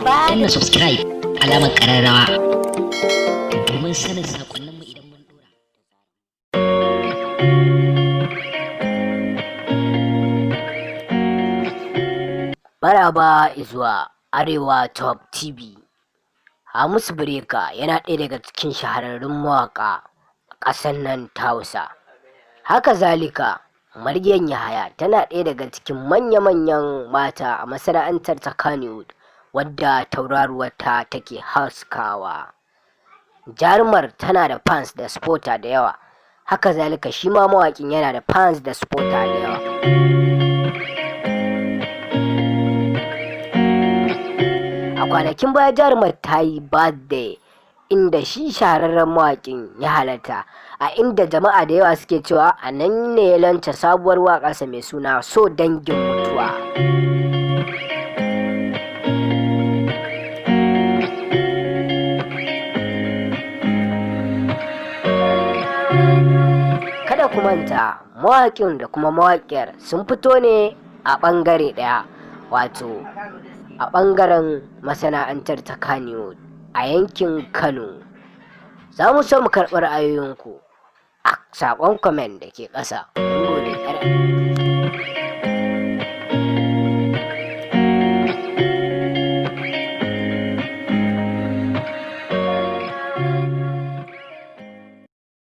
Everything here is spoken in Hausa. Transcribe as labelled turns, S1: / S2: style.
S1: Danna subscribe, alamar kararrawa, domin sanin sakonninmu idan mun dora.
S2: Maraba izuwa Arewa Top TV. Hamisu Breaker yana ɗaya daga cikin shahararrun mawaƙa a ƙasar nan ta Hausa. Haka zalika, Maryam Yahaya tana ɗaya daga cikin manya-manyan mata a masana'antar ta Kannywood, wadda tauraruwarta take haskawa. Jarumar tana da fans da supporter da yawa. Haka zalika, shi ma mawaƙin yana da fans da supporter da yawa. A kwanakin baya, jarumar ta yi birthday, inda shi shahararren mawaƙin ya halarta, a inda jama'a da yawa suke cewa a nan ne ya launch sabuwar waƙarsa mai suna "So Dangin Mutuwa". Kada ku manta, mawaƙin da kuma mawaƙiyar sun fito ne a ɓangare ɗaya, wato a ɓangaren masana'antar ta Kannywood a yankin Kano. Za mu so mu karɓi ra'ayoyinku a saƙon comment da ke ƙasa. Mun gode.